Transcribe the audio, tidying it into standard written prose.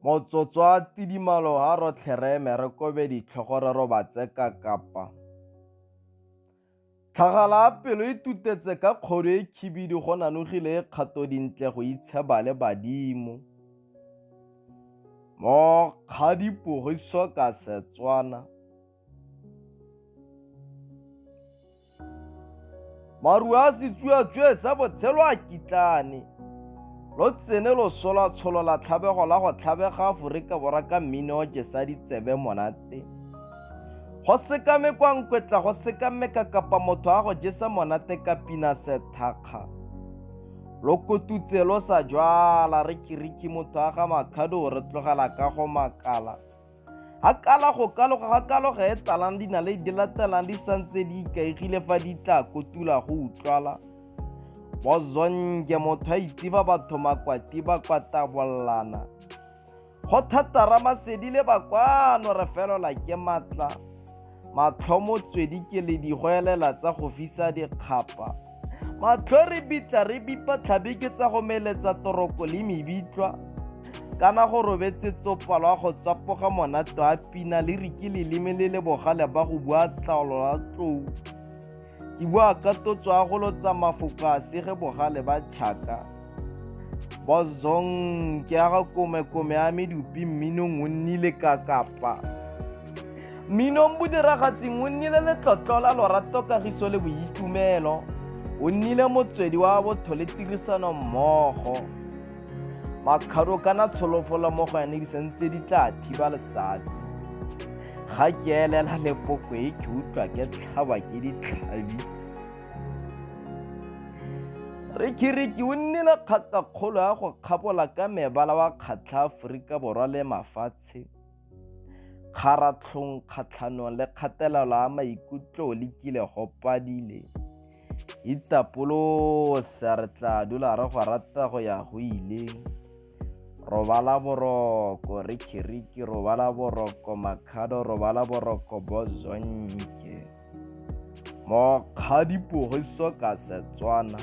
Motsotso wa tidimalo ha rotlhe re eme re kobe ditlhogo re robatse ka kapa. Tlhagala ya pelo e tutetse ka kgodu e khibidu go nanogile e kgato dintle go itsheba le badimo. Mokgadi pogiso ka Setswana. Maru a setsuatsue sa botshelo a kitlane. Lo tsene loso la tsholola tlhabego la go tlhabega Aforika Borwa ka mmino o jesa ditsebe monate. Go sekamekwa nkwetla go sekameka kapa motho a go jesa monate ka pina sethakga. Lo kotutse lo sa jwala re kiriki motho a ga makhado re tlogela ka go makala. Ga kala go kaloga ga kaloga e tlalang dinaledi di latelang di santse di ikaegile fa di tla kotula go utlwala. Bozonke motho a itse fa batho makwati ba kwatabollana. Go thata ramasedi le bakwano re felola ke matla. Matlho motswedi ke le digoelela tsa go fisa dikgapa. Matlho re bitla re bipa tlhabi ke tsa go meletsa toroko le mebitlwa. Kana go robetse tsopa lwa go tsapoga monate wa pina le re ke leleme le le bogale ba go bua tlaolo la tlou. Ke bua ka totso ya go lotsa mafoko a sege bogale ba tšhaka. Bozong ke ya ga komekome ya medupi mminong o nnile kakapa. Mminong bodiragatsing o nnile letlotlo la lorato kagiso le boitumelo. O nnile motswedi wa botho le tirisano mmogo. Makhado kana tsholofelo mo go yane di santse di tla thiba letsatsi. Ga ke elela lepoko e ke utlwa ke tlhaba ke ditlhabi. Rikiriki o nnile kgatakgolo ya go kgabola ka mebala wa kgatlha Aforika Borwa le mafatshe. Kgaratlhong kgatlhanong le kgatelelo ya maikutlo o lekile go padile. Itapolose re tla dula re go rata go ya go ile. Robala boroko Rikiriki, robala boroko Makhado, robala boroko Bozonke. Mokgadi pogiso ka Setswana.